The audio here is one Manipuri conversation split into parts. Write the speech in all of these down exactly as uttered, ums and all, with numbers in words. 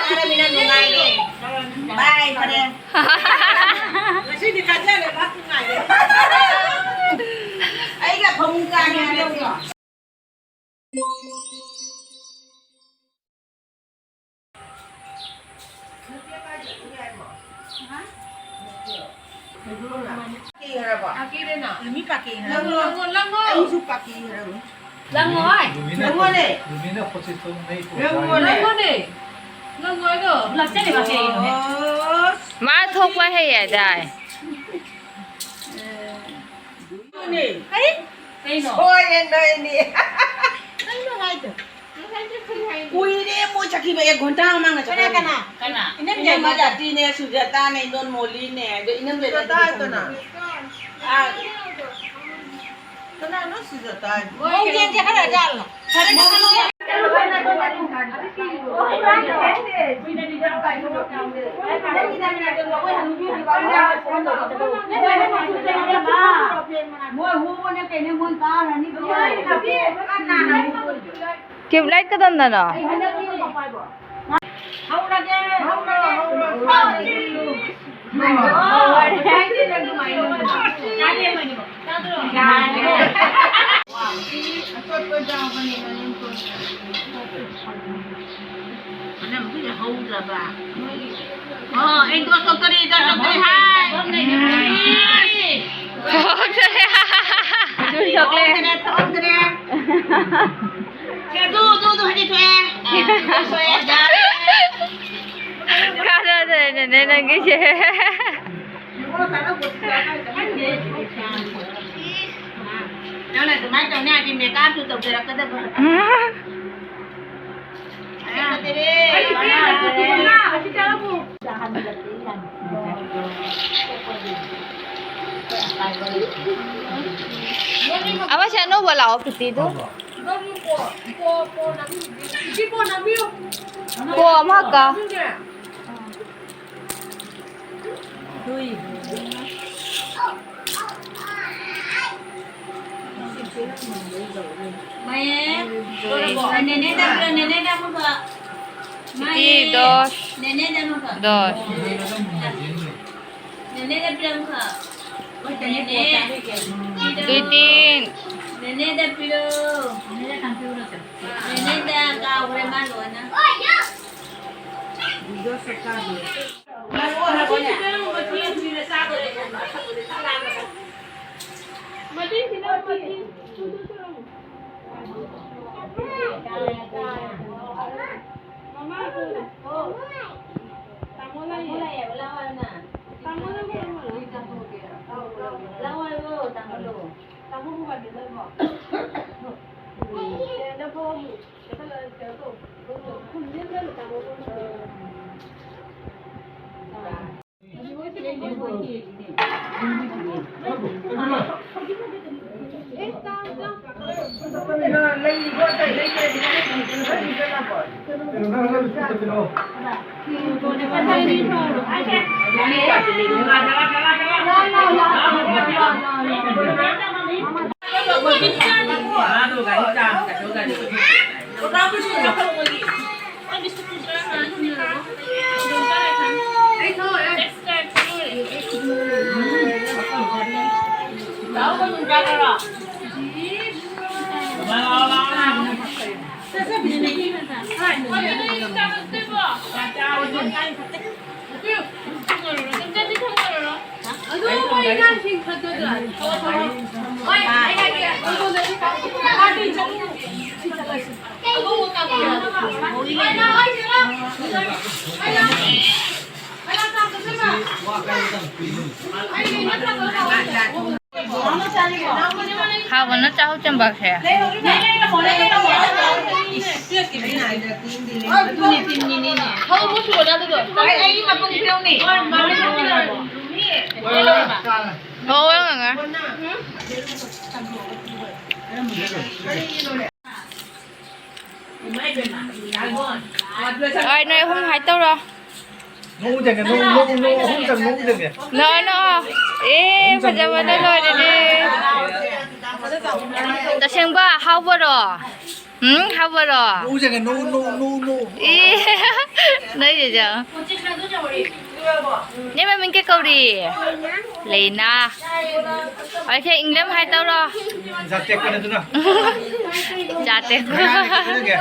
ꯆꯥꯔꯃꯤꯅ ꯅꯨꯡꯉꯥꯏꯔꯦ꯫ ꯕꯥꯏ, ꯐꯔꯦ꯫ ꯉꯁꯤꯗꯤ ꯀꯥꯖꯔꯦ, ꯚꯥꯞ ꯅꯨꯡꯉꯥꯏꯔꯦ꯫ ꯑꯩꯒ ꯐꯃꯨꯡ ꯀꯥꯒꯦ ꯍꯥꯏꯔꯁꯤꯔꯣ? ꯄꯥꯀꯦ ꯍꯥꯏꯔꯕꯣ? ꯄꯥꯀꯦꯔꯦꯅ꯫ ꯂꯨꯃꯤ ꯄꯥꯀꯦ ꯍꯥꯏꯔꯕꯣ? ꯂꯪꯉꯣ, ꯂꯪꯉꯣ, ꯂꯪꯉꯣ꯫ ꯑꯩꯁꯨ ꯄꯥꯀꯦ ꯍꯥꯏꯔꯕꯣ? ꯂꯪꯉꯣ ꯍꯥꯏ꯫ ꯂꯨꯃꯤꯅ ꯂꯪꯉꯣꯅꯦ꯫ ꯂꯨꯃꯤꯅ ꯄꯣꯠꯁꯤ ꯇꯧ ꯅꯩ ꯄꯣꯠ ꯂꯪꯉꯣꯅꯦ꯫ ꯂꯪꯉꯣꯅꯦ꯫ ꯂꯪꯉꯣ ꯍꯥꯏꯗꯣ꯫ ꯂꯥꯛꯆꯔꯦ, ꯄꯥꯀꯦ꯫ ꯑꯣ꯫ ꯃꯥ ꯊꯣꯛꯄ ꯍꯩ ꯍꯥꯏꯗꯥꯏ? ꯀꯔꯤ? ꯀꯩꯅꯣ? ꯁꯣꯏꯔꯦ ꯅꯣꯏꯅꯤ꯫ ꯀꯩꯅꯣ ꯍꯥꯏꯗꯣ? ꯉꯁꯥꯏꯗꯤ ꯀꯔꯤ ꯍꯥꯏꯅꯣ? ꯀꯨꯏꯔꯦ ꯃꯣꯏ ꯆꯠꯈꯤꯕ, ꯑꯦꯛ ꯘꯟꯇꯥ ꯃꯃꯥꯡꯗ ꯀꯅꯥ, ꯆꯠꯈꯤꯕꯅꯦ꯫ ꯀꯅꯥ? ꯏꯅꯝ ꯏꯅꯝ ꯖꯥꯏꯅꯕ꯫ ꯖꯥꯇꯤꯅꯦ, ꯁꯨꯖꯥꯇꯥꯅꯦ, ꯏꯟꯗꯣꯟ ꯃꯣꯂꯤꯅꯦ, ꯑꯗꯣ ꯏꯅꯝ ꯖꯥꯏꯅꯕ ꯁꯨꯖꯥꯇꯥ ꯈꯪꯕ꯭ꯔꯥ? ꯀꯅꯥ? ꯑꯥ꯫ ꯀꯅꯥꯅꯣ ꯁꯨꯖꯥꯇꯥ ꯍꯥꯏꯕꯣ? ꯃꯧ ꯆꯦꯟꯁꯦ ꯈꯔ ꯖꯥꯠꯂꯣ? ꯐꯔꯦ, ꯐꯔꯦ꯫ ꯇ꯭ꯌꯨꯕꯂꯥꯏꯠ ꯀꯗꯣꯝꯗꯅꯣ? ꯑꯣ, ꯑꯩ ꯗꯣꯁ ꯊꯣꯛꯇꯔꯦ, ꯗꯣꯁ ꯊꯣꯛꯇꯔꯦ ꯍꯥꯏ꯫ ꯊꯣꯛꯇꯔꯦ꯫ ꯑꯗꯨ ꯊꯣꯛꯂꯦ꯫ ꯊꯣꯛꯇꯔꯦ, ꯊꯣꯛꯇꯔꯦ꯫ ꯁꯦ, ꯑꯗꯨ, ꯑꯗꯨ, ꯑꯗꯨ ꯍꯥꯏꯗꯤ ꯊꯣꯛꯑꯦ꯫ ꯑꯥ, ꯊꯣꯛꯑꯦ, ꯌꯥꯔꯦ꯫ ꯀꯥꯟꯅꯗ꯭ꯔꯦꯅꯦ ꯅꯪꯒꯤꯁꯦ꯫ ꯅꯪꯅ ꯑꯗꯨꯃꯥꯏꯅ ꯇꯧꯅꯤ ꯍꯥꯏꯗꯤ ꯃꯦꯀꯞꯁꯨ ꯇꯧꯖꯔꯛꯀꯗꯕ꯫ ꯑꯃꯁꯦ ꯑꯅꯧꯕ ꯂꯥꯛꯑꯣ, ꯄ꯭ꯔꯤꯇꯤꯗꯨ꯫ ꯄꯣ ꯑꯃꯈꯛꯀ꯫ ꯃꯌꯦ, ꯅꯦꯅꯦꯗ ꯄꯤꯔꯣ, ꯅꯦꯅꯦꯗ ꯑꯃꯨꯛꯀ꯫ ꯃꯌꯦ, ꯁꯤꯇꯤ ꯗꯣꯁ꯫ ꯅꯦꯅꯦꯗ ꯑꯃꯨꯛꯀ꯫ ꯗꯣꯁ꯫ ꯅꯦꯅꯦꯗ ꯄꯤꯔꯣ ꯑꯃꯨꯛꯀ꯫ ꯅꯦꯅꯦ꯫ ꯗꯨꯏ ꯇꯤꯟ꯫ ꯅꯦꯅꯦꯗ ꯄꯤꯔꯣ꯫ ꯅꯦꯅꯦꯗ ꯀꯥꯎꯈ꯭ꯔꯦ ꯃꯥ ꯂꯣꯏꯅ꯫ ꯍꯥꯎꯕꯅ ꯆꯥꯍꯧ ꯆꯦꯝꯕꯥꯛꯁꯦ꯫ ꯍꯣꯏ, ꯉꯥꯏ꯫ ꯍꯣꯏ, ꯅꯣꯏ ꯑꯍꯨꯝ ꯍꯥꯏ ꯇꯧꯔꯣ꯫ ꯅꯣꯛꯎꯗꯅꯦ, ꯅꯣꯛꯎ, ꯅꯣꯛꯎ, ꯅꯣꯛꯎ, ꯑꯍꯨꯝ ꯆꯪ ꯅꯣꯛꯎꯗꯅꯦ꯫ ꯅꯣꯛꯑꯣ, ꯅꯣꯛꯑꯣ꯫ ꯑꯦ, ꯐꯖꯕꯅ ꯂꯣꯏꯔꯦꯅꯦ꯫ ꯇꯁꯦꯡꯕ ꯍꯥꯎꯕꯔꯣ? ꯎꯝ, ꯍꯥꯎꯕꯔꯣ? ꯎꯖꯒ ꯅꯣ, ꯅꯣ, ꯅꯣ, ꯅꯣ꯫ ꯏ, ꯅꯣꯏ ꯆꯦꯆꯦ꯫ ꯅꯣꯏ ꯃꯃꯤꯡ ꯀꯩ ꯀꯧꯔꯤ? ꯂꯩꯅꯥ꯫ ꯑꯣꯀꯦ, ꯏꯪꯂꯦꯝ ꯍꯥꯏ ꯇꯧꯔꯣ꯫ ꯖꯥꯇꯦꯛꯄꯅꯦ ꯑꯗꯨꯅ꯫ ꯖꯥꯇꯦꯛꯄ꯫ ꯀꯩꯅꯣꯒꯤ꯫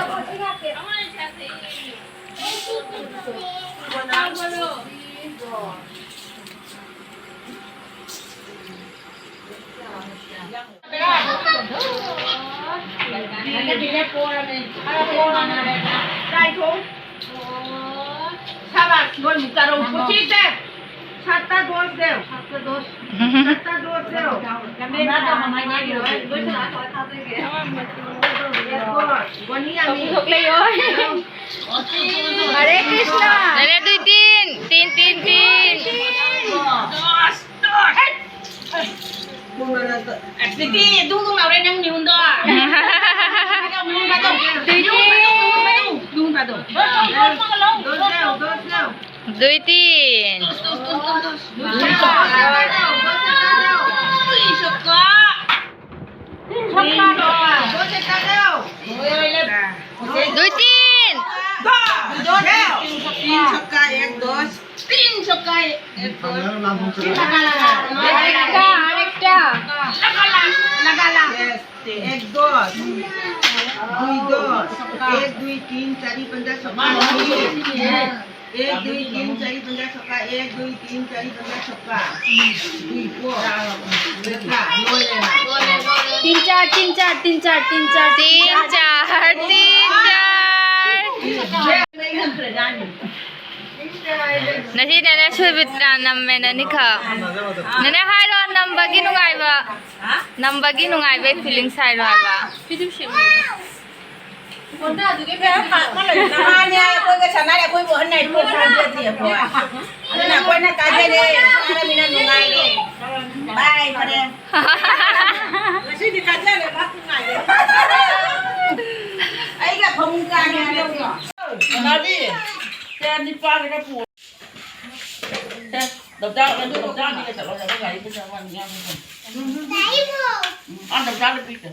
ꯁꯥꯕꯥꯁ, ꯂꯣꯏꯅ ꯆꯥꯔꯧ꯫ ꯄꯨꯟꯁꯤꯁꯦ꯫ ꯁꯥꯠꯇ ꯗꯣꯁ ꯗꯦꯎ꯫ ꯁꯥꯠꯇ ꯗꯣꯁ ꯗꯦꯎ꯫ ꯂꯣꯏꯁꯤꯜꯂꯛꯑꯣ, ꯊꯥꯗꯣꯏꯒꯦ꯫ ꯌꯦꯁ, ꯒꯣꯅꯤ ꯌꯥꯝꯃꯤ꯫ ꯍꯔꯦ ꯀ꯭ꯔꯤꯁꯅ꯫ ꯂꯩꯔꯦ, ꯑꯗꯨꯏ ꯇꯤꯟ, ꯇꯤꯟ, ꯇꯤꯟ, ꯇꯤꯟ꯫ ꯑꯗꯨꯗꯤ ꯑꯗꯨ ꯑꯗꯨꯝ ꯂꯥꯎꯔꯦ ꯅꯪ ꯃꯤꯍꯨꯟꯗꯣ꯫ ꯃꯤꯍꯨꯟ ꯐꯥꯗꯧ, ꯃꯤꯍꯨꯟ ꯐꯥꯗꯧ, ꯃꯤꯍꯨꯟ ꯐꯥꯗꯧ꯫ ꯗꯨꯏ ꯇꯤꯟ꯫ ꯗꯨꯏ ꯁꯣꯛꯀ꯫ ꯁꯣꯛꯀ꯫ ꯗꯨꯏ ꯇꯤꯟ꯫ तीन छक्का, एक दो। तीन छक्का, एक दो। আরেকটা, আরেকটা। लगा ला, लगा ला। एक दो, दुई दो, एक दुई तीन चारि पंजा छक्का, एक दुई तीन चारि पंजा छक्का, एक दुई तीन चारि पंजा छक्का, दुई को, देखा, लो लेना। तीन चार, तीन चार, तीन चार, तीन चार, तीन चार, तीन चार। ꯉꯁꯤ ꯅꯦꯅꯦ ꯁꯨꯕꯤꯇ꯭ꯔꯥ ꯅꯝꯃꯦ ꯅꯅꯤꯈꯛ꯫ ꯅꯦꯅꯦ ꯍꯥꯏꯔꯣ ꯅꯝꯕꯒꯤ ꯅꯨꯡꯉꯥꯏꯕ꯫ ꯅꯝꯕꯒꯤ ꯅꯨꯡꯉꯥꯏꯕꯩ feelings ꯍꯥꯏꯔꯣ ꯍꯥꯏꯕ꯫ ꯅꯍꯥꯟꯅꯦ ꯑꯩꯈꯣꯏꯒ ꯁꯥꯟꯅꯔꯦ, ꯑꯩꯈꯣꯏꯕꯨ ꯑꯍꯟ ꯍꯥꯏ ꯄꯣꯠ ꯊꯥꯖꯗ꯭ꯔꯤ ꯑꯩꯈꯣꯏ꯫ ꯑꯗꯨꯅ ꯑꯩꯈꯣꯏꯅ ꯀꯥꯖꯔꯦ, ꯀꯥꯔꯃꯤꯅ ꯅꯨꯡꯉꯥꯏꯔꯦ꯫ ꯕꯥꯏ, ꯐꯔꯦ꯫ ꯉꯁꯤꯗꯤ ꯀꯥꯖꯔꯦ, ꯃꯥ ꯅꯨꯡꯉꯥꯏꯔꯦ꯫ ꯑꯩꯒ ꯐꯃꯨꯡ ꯀꯥꯔꯦ ꯍꯥꯏꯔꯁꯤꯔꯣ? ꯁꯅꯥꯕꯤ, ꯁꯦ ꯅꯤꯄꯥꯜꯗꯒ ꯄꯨ-, ꯁꯦ, ꯂꯧꯇꯥꯛ, ꯂꯧꯇꯥꯛꯅꯤꯒ ꯆꯠꯂꯣ, ꯆꯠꯂꯣ, ꯒꯥꯔꯤ ꯄꯩꯁꯥ ꯋꯥꯅꯤ ꯌꯥꯝ꯫ ꯅꯆꯥꯅꯨꯄꯤꯗꯣ꯫